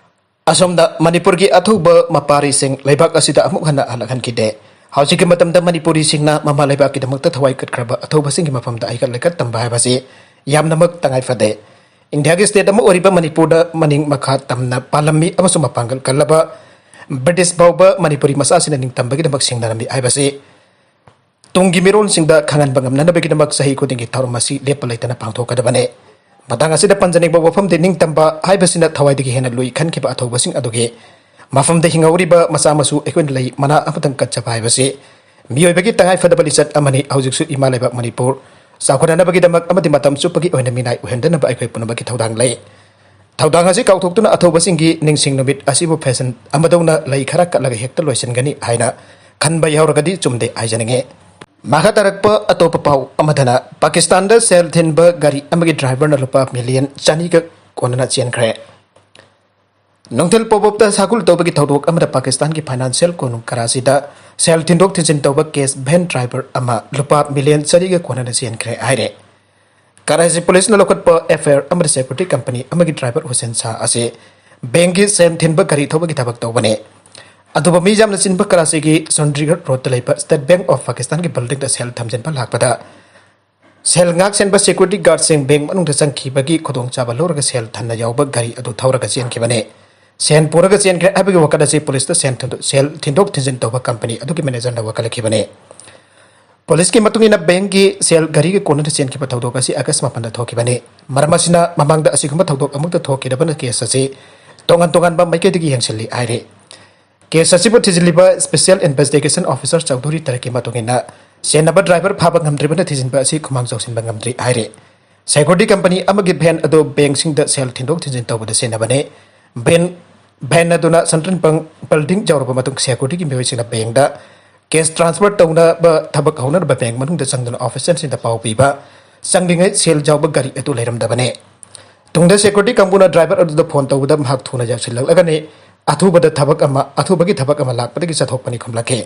ꯑꯁꯣꯝꯗ ꯃꯅꯤꯄꯨꯔꯒꯤ ꯑꯊꯧꯕ ꯃꯄꯥꯔꯤꯁꯤꯡ ꯂꯩꯕꯥꯛ ꯑꯁꯤꯗ ꯑꯃꯨꯛ ꯍꯟꯅ ꯍꯜꯂꯛꯍꯟꯈꯤꯗꯦ꯫ ꯍꯧꯖꯤꯛꯀꯤ ꯃꯇꯝꯗ ꯃꯅꯤꯄꯨꯔꯤꯁꯤꯡꯅ ꯃꯃꯥ ꯂꯩꯕꯥꯛꯀꯤꯗꯃꯛꯇ ꯊꯋꯥꯏ ꯀꯠꯈ꯭ꯔꯕ ꯑꯊꯧꯕꯁꯤꯡꯒꯤ ꯃꯐꯝꯗ ꯍꯩꯀꯠ ꯂꯩꯀꯠ ꯇꯝꯕ ꯍꯥꯏꯕꯁꯤ ꯌꯥꯝꯅꯃꯛ ꯇꯉꯥꯏ ꯐꯗꯦ꯫ ꯏꯟꯗꯤꯌꯥꯒꯤ ꯁ꯭ꯇꯦꯠ ꯑꯃ ꯑꯣꯏꯔꯤꯕ ꯃꯅꯤꯄꯨꯔꯗ ꯃꯅꯤꯡ ꯃꯈꯥ ꯇꯝꯅ ꯄꯥꯜꯂꯝꯃꯤ ꯑꯃꯁꯨꯡ ꯃꯄꯥꯡꯒꯜ ꯀꯜꯂꯕ ꯕ꯭ꯔꯤꯇꯤꯁ ꯐꯥꯎꯕ ꯃꯅꯤꯄꯨꯔꯤ ꯃꯆꯥꯁꯤꯡꯅ ꯅꯤꯡꯇꯝꯕꯒꯤꯗꯃꯛ ꯁꯤꯡꯅꯔꯝꯃꯤ ꯍꯥꯏꯕꯁꯤ ꯇꯨꯡꯒꯤ ꯃꯤꯔꯣꯜꯁꯤꯡꯗ ꯈꯪꯍꯟꯕ ꯉꯝꯅꯅꯕꯒꯤꯗꯃꯛ ꯆꯍꯤ ꯈꯨꯗꯤꯡꯒꯤ ꯊꯧꯔꯝ ꯑꯁꯤ ꯂꯦꯞꯄ ꯂꯩꯇꯅ ꯄꯥꯡꯊꯣꯛꯀꯗꯕꯅꯤ꯫ ꯃꯇꯥꯡ ꯑꯁꯤꯗ ꯄꯟꯖꯅꯤꯡꯕ ꯋꯥꯐꯝꯗꯤ, ꯅꯤꯡꯇꯝꯕ ꯍꯥꯏꯕꯁꯤꯅ ꯊꯋꯥꯏꯗꯒꯤ ꯍꯦꯟꯅ ꯂꯨꯏ ꯈꯟꯈꯤꯕ ꯑꯊꯧꯕꯁꯤꯡ ꯑꯗꯨꯒꯤ ꯃꯐꯝꯗ ꯍꯤꯡꯍꯧꯔꯤꯕ ꯃꯆꯥ ꯃꯁꯨ ꯑꯩꯈꯣꯏꯅ ꯂꯩ ꯃꯅꯥ ꯑꯃꯇꯪ ꯀꯠꯆꯕ ꯍꯥꯏꯕꯁꯤ ꯃꯤꯑꯣꯏꯕꯒꯤ ꯇꯉꯥꯏ ꯐꯗꯕ ꯂꯤꯆꯠ ꯑꯃꯅꯤ꯫ ꯍꯧꯖꯤꯛꯁꯨ ꯏꯃꯥ ꯂꯩꯕꯥꯛ ꯃꯅꯤꯄꯨꯔ ꯆꯥꯎꯈꯠꯅꯅꯕꯒꯤꯗꯃꯛ ꯑꯃꯗꯤ ꯃꯇꯝ ꯆꯨꯞꯄꯒꯤ ꯑꯣꯏꯅ ꯃꯤꯅꯥꯏ ꯑꯣꯏꯍꯟꯗꯅꯕ ꯑꯩꯈꯣꯏ ꯄꯨꯝꯅꯃꯛꯀꯤ ꯊꯧꯗꯥꯡ ꯂꯩ꯫ ꯊꯧꯗꯥꯡ ꯑꯁꯤ ꯀꯥꯎꯊꯣꯛꯇꯨꯅ ꯑꯊꯧꯕꯁꯤꯡꯒꯤ ꯅꯤꯡꯁꯤꯡ ꯅꯨꯃꯤꯠ ꯑꯁꯤꯕꯨ ꯐꯦꯁꯟ ꯑꯃꯗꯧꯅ ꯂꯩ ꯈꯔ ꯀꯠꯂꯒ ꯍꯦꯛꯇ ꯂꯣꯏꯁꯤꯟꯒꯅꯤ ꯍꯥꯏꯅ ꯈꯟꯕ ꯌꯥꯎꯔꯒꯗꯤ ꯆꯨꯝꯗꯦ ꯍꯥꯏꯖꯅꯤꯡꯉꯤ꯫ ꯃꯈꯥ ꯇꯥꯔꯛꯄ ꯑꯇꯣꯞꯄ ꯄꯥꯎ ꯑꯃꯗꯅ ꯄꯥꯀꯤꯁꯇꯥꯟꯗ ꯁꯦꯜ ꯊꯤꯟꯕ ꯒꯥꯔꯤ ꯑꯃꯒꯤ ꯗ꯭ꯔꯥꯏꯚꯔꯅ ꯂꯨꯄꯥ ꯃꯤꯂꯤꯌꯟ ꯆꯅꯤꯒ ꯀꯣꯟꯅꯅ ꯆꯦꯟꯈ꯭ꯔꯦ꯫ ꯅꯨꯡꯊꯤꯜ ꯄꯣꯕꯣꯞꯇ ꯁꯥꯒꯨꯜ ꯇꯧꯕꯒꯤ ꯊꯧꯗꯣꯛ ꯑꯃꯗ ꯄꯥꯀꯤꯁꯇꯥꯟꯒꯤ ꯐꯥꯏꯅꯥꯟꯁꯤꯌꯦꯜ ꯀꯣꯅꯨꯡ ꯀꯔꯥꯆꯤꯗ ꯁꯦꯜ ꯊꯤꯟꯗꯣꯛ ꯊꯤꯟꯖꯤꯟ ꯇꯧꯕ ꯀꯦꯁ ꯚꯦꯟ ꯗ꯭ꯔꯥꯏꯚꯔ ꯑꯃ ꯂꯨꯄꯥ ꯃꯤꯂꯤꯌꯟ ꯆꯅꯤꯒ ꯀꯣꯟꯅꯅ ꯆꯦꯟꯈ꯭ꯔꯦ ꯍꯥꯏꯔꯦ꯫ ꯀꯔꯥꯆꯤ ꯄꯨꯂꯤꯁꯅ ꯂꯧꯈꯠꯄ ꯑꯦꯐ ꯑꯥꯏ ꯑꯥꯔ ꯑꯃꯗ ꯁꯦꯀ꯭ꯌꯨꯔꯤꯇꯤ ꯀꯝꯄꯅꯤ ꯑꯃꯒꯤ ꯗ꯭ꯔꯥꯏꯚꯔ ꯍꯨꯁꯦꯟ ꯁꯥꯍ ꯑꯁꯤ ꯕꯦꯡꯒꯤ ꯁꯦꯟ ꯊꯤꯟꯕ ꯒꯥꯔꯤ ꯊꯧꯕꯒꯤ ꯊꯕꯛ ꯇꯧꯕꯅꯤ꯫ ꯑꯗꯨꯕꯨ ꯃꯤ ꯌꯥꯝꯅ ꯆꯤꯟꯕ ꯀꯔꯥꯆꯤꯒꯤ ꯆꯟꯗꯤꯒꯔ ꯔꯣꯗꯇ ꯂꯩꯕ ꯁ꯭ꯇꯦꯠ ꯕꯦꯡꯛ ꯑꯣꯐ ꯄꯥꯀꯤꯁꯇꯥꯟꯒꯤ ꯕꯤꯜꯗꯤꯡꯗ ꯁꯦꯜ ꯊꯝꯖꯤꯟꯕ ꯂꯥꯛꯄꯗ ꯁꯦꯜ ꯉꯥꯛ ꯁꯦꯟꯕ ꯁꯦꯀ꯭ꯌꯨꯔꯤꯇꯤ ꯒꯥꯔꯗꯁꯤꯡ ꯕꯦꯡꯛ ꯃꯅꯨꯡꯗ ꯆꯪꯈꯤꯕꯒꯤ ꯈꯨꯗꯣꯡꯆꯥꯕ ꯂꯧꯔꯒ ꯁꯦꯜ ꯊꯟꯅ ꯌꯥꯎꯕ ꯒꯥꯔꯤ ꯑꯗꯨ ꯊꯧꯔꯒ ꯆꯦꯟꯈꯤꯕꯅꯤ꯫ ꯁꯦꯜ ꯄꯨꯔꯒ ꯆꯦꯟꯈ꯭ꯔꯦ ꯍꯥꯏꯕꯒꯤ ꯋꯥꯀꯠ ꯑꯁꯤ ꯄꯨꯂꯤꯁꯇ ꯁꯦꯜ ꯊꯤꯟꯗꯣꯛ-, ꯁꯦꯜ ꯊꯤꯟꯗꯣꯛ ꯊꯤꯟꯖꯤꯟ ꯇꯧꯕ ꯀꯝꯄꯅꯤ ꯑꯗꯨꯒꯤ ꯃꯦꯅꯦꯖꯔꯅ ꯋꯥꯀꯠꯂꯛꯈꯤꯕꯅꯤ꯫ ꯄꯨꯂꯤꯁꯀꯤ ꯃꯇꯨꯡ ꯏꯟꯅ ꯕꯦꯡꯛꯀꯤ ꯁꯦꯜ ꯒꯥꯔꯤꯒꯤ ꯀꯣꯟꯅꯗ ꯆꯦꯟꯈꯤꯕ ꯊꯧꯗꯣꯛ ꯑꯁꯤ ꯑꯥꯒꯁ ꯃꯥꯄꯟꯗ ꯊꯣꯛꯈꯤꯕꯅꯤ꯫ ꯃꯔꯝ ꯑꯁꯤꯅ ꯃꯃꯥꯡꯗ ꯑꯁꯤꯒꯨꯝꯕ ꯊꯧꯗꯣꯛ ꯑꯃꯨꯛꯇ ꯊꯣꯛꯈꯤꯗꯕꯅ ꯀꯦꯁ ꯑꯁꯤ ꯇꯣꯉꯥꯟ ꯇꯣꯉꯥꯟꯕ ꯃꯥꯏꯀꯩꯗꯒꯤ ꯌꯦꯡꯁꯤꯜꯂꯤ ꯍꯥꯏꯔꯤ꯫ ꯀꯦꯁ ꯑꯁꯤꯕꯨ ꯊꯤꯖꯤꯜꯂꯤꯕ ꯁ꯭ꯄꯦꯁꯤꯌꯦꯜ ꯏꯟꯚꯦꯁꯇꯤꯒꯦꯁꯟ ꯑꯣꯐꯤꯁꯔ ꯆꯧꯙꯨꯔꯤ ꯇꯔꯛꯀꯤ ꯃꯇꯨꯡ ꯏꯟꯅ, ꯁꯦꯟꯅꯕ ꯗ꯭ꯔꯥꯏꯚꯔ ꯐꯥꯕ ꯉꯝꯗ꯭ꯔꯤꯕꯅ ꯊꯤꯖꯤꯟꯕ ꯑꯁꯤ ꯈꯨꯃꯥꯡ ꯆꯥꯎꯁꯤꯟꯕ ꯉꯝꯗ꯭ꯔꯤ ꯍꯥꯏꯔꯤ꯫ ꯁꯦꯀ꯭ꯌꯨꯔꯤꯇꯤ ꯀꯝꯄꯅꯤ ꯑꯃꯒꯤ ꯚꯦꯟ ꯑꯗꯨ ꯕꯦꯡꯛꯁꯤꯡꯗ ꯁꯦꯜ ꯊꯤꯟꯗꯣꯛ ꯊꯤꯟꯖꯤꯟ ꯇꯧꯕꯗ ꯁꯤꯖꯤꯟꯅꯕꯅꯤ꯫ ꯚꯦꯟ, ꯚꯦꯟ ꯑꯗꯨꯅ ꯁꯟꯇ꯭ꯔꯤꯟꯄꯪ ꯕꯤꯜꯗꯤꯡ ꯌꯧꯔꯕ ꯃꯇꯨꯡ ꯁꯦꯀ꯭ꯌꯨꯔꯤꯇꯤꯒꯤ ꯃꯤꯑꯣꯏꯁꯤꯡꯅ ꯕꯦꯡꯛꯗ ꯀꯦꯁ ꯇ꯭ꯔꯥꯟꯁꯐꯔ ꯇꯧꯅꯕ ꯊꯕꯛ ꯍꯧꯅꯅꯕ ꯕꯦꯡꯛ ꯃꯅꯨꯡꯗ ꯆꯪꯗꯨꯅ ꯑꯣꯐꯤꯁꯔꯁꯤꯡꯗ ꯄꯥꯎ ꯄꯤꯕ ꯆꯪꯂꯤꯉꯩ ꯁꯦꯜ ꯌꯥꯎꯕ ꯒꯥꯔꯤ ꯑꯗꯨ ꯂꯩꯔꯝꯗꯕꯅꯤ꯫ ꯇꯨꯡꯗ ꯁꯦꯀ꯭ꯌꯨꯔꯤꯇꯤ ꯀꯥꯡꯕꯨꯅ ꯗ꯭ꯔꯥꯏꯚꯔ ꯑꯗꯨꯗ ꯐꯣꯟ ꯇꯧꯕꯗ ꯃꯍꯥꯛ ꯊꯨꯅ ꯌꯧꯁꯤꯜꯂꯛꯂꯒꯅꯤ꯫ ꯑꯊꯨꯕꯗ ꯊꯕꯛ ꯑꯃ, ꯑꯊꯨꯕꯒꯤ ꯊꯕꯛ ꯑꯃ ꯂꯥꯛꯄꯗꯒꯤ ꯆꯠꯊꯣꯛꯄꯅꯤ ꯈꯨꯝꯂꯛꯈꯤ꯫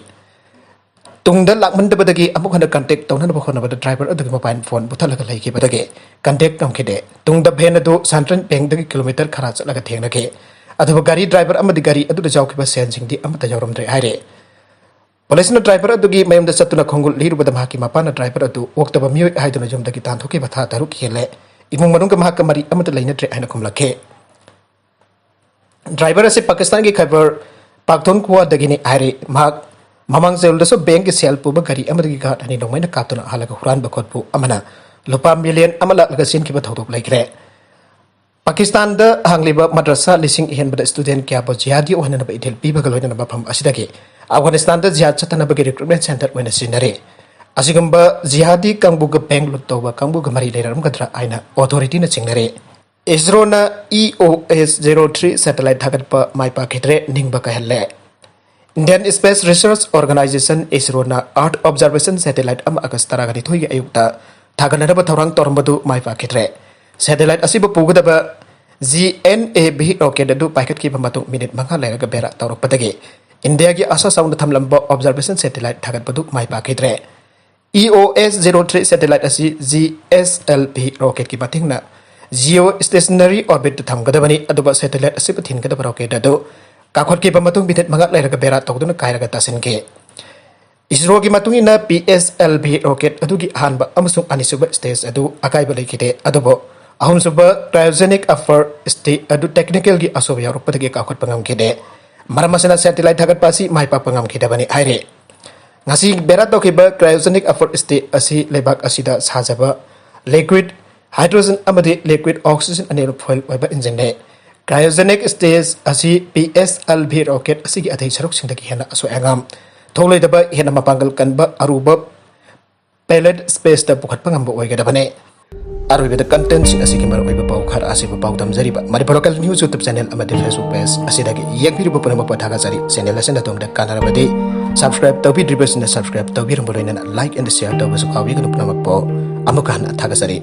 ꯇꯨꯡꯗ ꯂꯥꯛꯃꯟꯗꯕꯗꯒꯤ ꯑꯃꯨꯛ ꯍꯟꯅ ꯀꯟꯇꯦꯛ ꯇꯧꯅꯅꯕ ꯍꯣꯠꯅꯕꯗ ꯗ꯭ꯔꯥꯏꯚꯔ ꯑꯗꯨꯒꯤ ꯃꯣꯕꯥꯏꯜ ꯐꯣꯟ ꯃꯨꯊꯠꯂꯒ ꯂꯩꯈꯤꯕꯗꯒꯤ ꯀꯟꯇꯦꯛ ꯉꯝꯈꯤꯗꯦ꯫ ꯇꯨꯡꯗ ꯚꯦꯟ ꯑꯗꯨ ꯁꯟꯇ꯭ꯔꯤꯟ ꯕꯦꯡꯛꯗꯒꯤ ꯀꯤꯂꯣꯃꯤꯇꯔ ꯈꯔ ꯆꯠꯂꯒ ꯊꯦꯡꯅꯈꯤ꯫ ꯑꯗꯨꯕꯨ ꯒꯥꯔꯤ ꯗ꯭ꯔꯥꯏꯚꯔ ꯑꯃꯗꯤ ꯒꯥꯔꯤ ꯑꯗꯨꯗ ꯌꯥꯎꯈꯤꯕ ꯁꯦꯜꯁꯤꯡꯗꯤ ꯑꯃꯠꯇ ꯌꯥꯎꯔꯝꯗ꯭ꯔꯦ ꯍꯥꯏꯔꯦ꯫ ꯄꯨꯂꯤꯁꯅ ꯗ꯭ꯔꯥꯏꯚꯔ ꯑꯗꯨꯒꯤ ꯃꯌꯨꯝꯗ ꯆꯠꯇꯨꯅ ꯈꯣꯡꯒꯨꯜ ꯂꯤꯔꯨꯕꯗ ꯃꯍꯥꯛꯀꯤ ꯃꯄꯥꯅ ꯗ꯭ꯔꯥꯏꯚꯔ ꯑꯗꯨ ꯑꯣꯛꯇꯕ ꯃꯤꯑꯣꯏ ꯍꯥꯏꯗꯨꯅ ꯌꯨꯝꯗꯒꯤ ꯇꯥꯟꯊꯣꯛꯈꯤꯕ ꯊꯥ ꯇꯔꯨꯛ ꯍꯦꯜꯂꯦ꯫ ꯏꯃꯨꯡ ꯃꯅꯨꯡꯒ ꯃꯍꯥꯛꯀ ꯃꯔꯤ ꯑꯃꯠꯇ ꯂꯩꯅꯗ꯭ꯔꯦ ꯍꯥꯏꯅ ꯈꯨꯝꯂꯛꯈꯤ꯫ ꯗ꯭ꯔꯥꯏꯚꯔ ꯑꯁꯤ ꯄꯥꯀꯤꯁꯇꯥꯟꯒꯤ ꯈꯩꯕꯔ ꯄꯥꯈꯇꯨꯟꯈ꯭ꯋꯥꯗꯒꯤꯅꯤ ꯍꯥꯏꯔꯤ꯫ ꯃꯍꯥꯛ ꯃꯃꯥꯡ ꯆꯌꯣꯜꯗꯁꯨ ꯕꯦꯡꯛꯀꯤ ꯁꯦꯜ ꯄꯨꯕ ꯒꯥꯔꯤ ꯑꯃꯗꯒꯤ ꯒꯥꯔꯗ ꯑꯅꯤ ꯅꯣꯡꯃꯩꯅ ꯀꯥꯞꯇꯨꯅ ꯍꯥꯠꯂꯒ ꯍꯨꯔꯥꯟꯕ ꯈꯣꯠꯄꯨ ꯑꯃꯅ ꯂꯨꯄꯥ ꯃꯤꯂꯤꯌꯟ ꯑꯃ ꯂꯥꯛꯂꯒ ꯆꯦꯟꯈꯤꯕ ꯊꯧꯗꯣꯛ ꯂꯩꯈ꯭ꯔꯦ꯫ ꯄꯥꯀꯤꯁꯇꯥꯟꯗ ꯍꯥꯡꯂꯤꯕ ꯃꯗ꯭ꯔꯁꯥ ꯂꯤꯁꯤꯡ ꯍꯦꯟꯕꯗ ꯁ꯭ꯇꯨꯗꯦꯟꯠ ꯀꯌꯥꯕꯨ ꯖꯤꯍꯥꯗꯤ ꯑꯣꯏꯍꯟꯅꯕ ꯏꯊꯤꯜ ꯄꯤꯕꯒ ꯂꯣꯏꯅꯅ ꯃꯐꯝ ꯑꯁꯤꯗꯒꯤ ꯑꯐꯒꯥꯅꯤꯁꯇꯥꯟꯗ ꯖꯤꯍꯥꯗ ꯆꯠꯊꯅꯕꯒꯤ ꯔꯤꯀ꯭ꯔꯨꯠꯃꯦꯟꯠ ꯁꯦꯟꯇꯔ ꯑꯣꯏꯅ ꯁꯤꯖꯤꯟꯅꯔꯤ꯫ ꯑꯁꯤꯒꯨꯝꯕ ꯖꯤꯍꯥꯗꯤ ꯀꯥꯡꯕꯨꯒ ꯕꯦꯡ ꯂꯨꯠ ꯇꯧꯕ ꯀꯥꯡꯕꯨꯒ ꯃꯔꯤ ꯂꯩꯅꯔꯝꯒꯗ꯭ꯔꯥ ꯍꯥꯏꯅ ꯑꯣꯊꯣꯔꯤꯇꯤꯅ ꯆꯤꯡꯅꯔꯤ꯫ ꯏꯁꯔꯣꯅ ꯏ ꯑꯣ ꯑꯦꯁ ꯖꯦꯔꯣ ꯊ꯭ꯔꯤ ꯁꯦꯇꯦꯂꯥꯏꯠ ꯊꯥꯒꯠꯄ ꯃꯥꯏ ꯄꯥꯛꯈꯤꯗ꯭ꯔꯦ, ꯅꯤꯡꯕ ꯀꯥꯏꯍꯜꯂꯦ꯫ ꯏꯟꯗꯤꯌꯟ ꯁ꯭ꯄꯦꯁ ꯔꯤꯁꯔꯆ ꯑꯣꯔꯒꯅꯥꯏꯖꯦꯁꯟ ꯏꯁꯔꯣꯅ ꯑꯥꯔꯊ ꯑꯣꯕꯖꯥꯔꯕꯦꯁꯟ ꯁꯦꯇꯦꯂꯥꯏꯠ ꯑꯃ ꯑꯥꯒꯁ ꯇꯔꯥꯒ ꯅꯤꯊꯣꯏꯒꯤ ꯑꯌꯨꯛꯇ ꯊꯥꯒꯠꯅꯅꯕ ꯊꯧꯔꯥꯡ ꯇꯧꯔꯝꯕꯗꯨ ꯃꯥꯏ ꯄꯥꯛꯈꯤꯗ꯭ꯔꯦ꯫ ꯁꯦꯇꯦꯂꯥꯏꯠ ꯑꯁꯤꯕꯨ ꯄꯨꯒꯗꯕ G N A V rocket ꯑꯗꯨ ꯄꯥꯏꯈꯠꯈꯤꯕ ꯃꯇꯨꯡ ꯃꯤꯅꯤꯠ ꯃꯉꯥ ꯂꯩꯔꯒ ꯕꯦꯔꯥ ꯇꯧꯔꯛꯄꯗꯒꯤ ꯏꯟꯗꯤꯌꯥꯒꯤ ꯑꯥꯁꯥ ꯆꯥꯎꯅ ꯊꯝꯂꯝꯕ ꯑꯣꯕꯖꯥꯔꯕꯦꯁꯟ ꯁꯦꯇꯦꯂꯥꯏꯠ ꯊꯥꯒꯠꯄꯗꯨ ꯃꯥꯏ ꯄꯥꯛꯈꯤꯗ꯭ꯔꯦ꯫ ꯏ ꯑꯣ ꯑꯦꯁ ꯖꯦꯔꯣ ꯊ꯭ꯔꯤ ꯁꯦꯇꯦꯂꯥꯏꯠ ꯑꯁꯤ ꯖꯤ ꯑꯦꯁ ꯑꯦꯜ ꯚꯤ ꯔꯣꯀꯦꯠꯀꯤ ꯃꯇꯦꯡꯅ ꯖꯤꯑꯣ ꯁ꯭ꯇꯦꯁꯅꯔꯤ ꯑꯣꯔꯕꯤꯠꯇ ꯊꯝꯒꯗꯕꯅꯤ, ꯑꯗꯨꯕꯨ ꯁꯦꯇꯦꯂꯥꯏꯠ ꯑꯁꯤꯕꯨ ꯊꯤꯟꯒꯗꯕ ꯔꯣꯀꯦꯠ ꯑꯗꯨ ꯀꯥꯈꯠꯈꯤꯕ ꯃꯇꯨꯡ ꯃꯤꯅꯤꯠ ꯃꯉꯥ ꯂꯩꯔꯒ ꯕꯦꯔꯥ ꯇꯧꯗꯨꯅ ꯀꯥꯏꯔꯒ ꯇꯥꯁꯤꯟꯈꯤ꯫ ꯏꯁꯔꯣꯒꯤ ꯃꯇꯨꯡ ꯏꯟꯅ P S L V rocket ꯑꯗꯨꯒꯤ ꯑꯍꯥꯟꯕ ꯑꯃꯁꯨꯡ ꯑꯅꯤꯁꯨꯕ ꯁ꯭ꯇꯦꯖ ꯑꯗꯨ ꯑꯀꯥꯏꯕ ꯂꯩꯈꯤꯗꯦ, ꯑꯗꯨꯕꯨ ꯑꯍꯨꯝꯁꯨꯕ ꯀ꯭ꯔꯥꯏꯑꯣꯖꯦꯅꯤꯛ ꯑꯐꯔ ꯁ꯭ꯇꯦꯖ ꯑꯗꯨ ꯇꯦꯛꯅꯤꯀꯦꯜꯒꯤ ꯑꯁꯣꯏꯕ ꯌꯥꯎꯔꯛꯄꯗꯒꯤ ꯀꯥꯎꯈꯠꯄ ꯉꯝꯈꯤꯗꯦ꯫ ꯃꯔꯝ ꯑꯁꯤꯅ ꯁꯦꯇꯦꯂꯥꯏꯠ ꯊꯥꯒꯠꯄ ꯑꯁꯤ ꯃꯥꯏ ꯄꯥꯛꯄ ꯉꯝꯈꯤꯗꯕꯅꯤ ꯍꯥꯏꯔꯤ꯫ ꯉꯁꯤ ꯕꯦꯔꯥ ꯇꯧꯈꯤꯕ ꯀ꯭ꯔꯥꯏꯑꯣꯖꯦꯅꯤꯛ ꯑꯐꯔ ꯁ꯭ꯇꯦꯖ ꯑꯁꯤ ꯂꯩꯕꯥꯛ ꯑꯁꯤꯗ ꯁꯥꯖꯕ ꯂꯤꯀ꯭ꯋꯤꯠ ꯍꯥꯏꯗ꯭ꯔꯣꯖꯟ ꯑꯃꯗꯤ ꯂꯤꯀ꯭ꯋꯤꯠ ꯑꯣꯛꯁꯤꯖꯟ ꯑꯅꯤꯃꯛ ꯐꯨꯑꯦꯜ ꯑꯣꯏꯕ ꯏꯟꯖꯤꯟꯅꯤ꯫ ꯀ꯭ꯔꯥꯏꯑꯣꯖꯦꯅꯤꯛ ꯁ꯭ꯇꯦꯖ ꯑꯁꯤ P S L V rocket ꯑꯁꯤꯒꯤ ꯑꯇꯩ ꯁꯔꯨꯛꯁꯤꯡꯗꯒꯤ ꯍꯦꯟꯅ ꯑꯁꯣꯏ ꯑꯉꯥꯝ ꯊꯣꯛꯂꯣꯏꯗꯕ ꯍꯦꯟꯅ ꯃꯄꯥꯡꯒꯜ ꯀꯟꯕ ꯑꯔꯨꯕ ꯄꯦꯂꯦꯠ ꯁ꯭ꯄꯦꯁꯇ ꯄꯨꯈꯠꯄ ꯉꯝꯕ ꯑꯣꯏꯒꯗꯕꯅꯤ꯫ ꯑꯔꯣꯏꯕꯗ ꯀꯟꯇꯦꯟꯠꯁꯤꯡ ꯑꯁꯤꯒꯤ ꯃꯔꯨꯑꯣꯏꯕ ꯄꯥꯎ ꯈꯔ ꯑꯁꯤꯕꯨ ꯄꯥꯎꯗꯝꯖꯔꯤꯕ Manipur local news YouTube channel ꯑꯃꯗꯤ ꯐꯦꯁꯕꯨꯛ ꯄꯦꯖ ꯑꯁꯤꯗꯒꯤ ꯌꯦꯡꯕꯤꯔꯤꯕ ꯄꯨꯝꯅꯃꯛꯄꯨ ꯊꯥꯒꯠꯆꯔꯤ꯫ ꯆꯦꯅꯦꯜ ꯑꯁꯤꯅ ꯑꯗꯣꯝꯗ ꯀꯥꯟꯅꯔꯕꯗꯤ ꯁꯕꯁꯀ꯭ꯔꯥꯏꯕ ꯇꯧꯕꯤꯗ꯭ꯔꯤꯕꯁꯤꯡꯅ ꯁꯕꯁꯀ꯭ꯔꯥꯏꯕ ꯇꯧꯕꯤꯔꯝꯕ ꯂꯣꯏꯅꯅ ꯂꯥꯏꯛ ꯑꯦꯟ ꯁꯤꯌꯔ ꯇꯧꯕꯁꯨ ꯀꯥꯎꯕꯤꯒꯅꯨ꯫ ꯄꯨꯝꯅꯃꯛꯄꯨ ꯑꯃꯨꯛꯀ ꯍꯟꯅ ꯊꯥꯒꯠꯆꯔꯤ꯫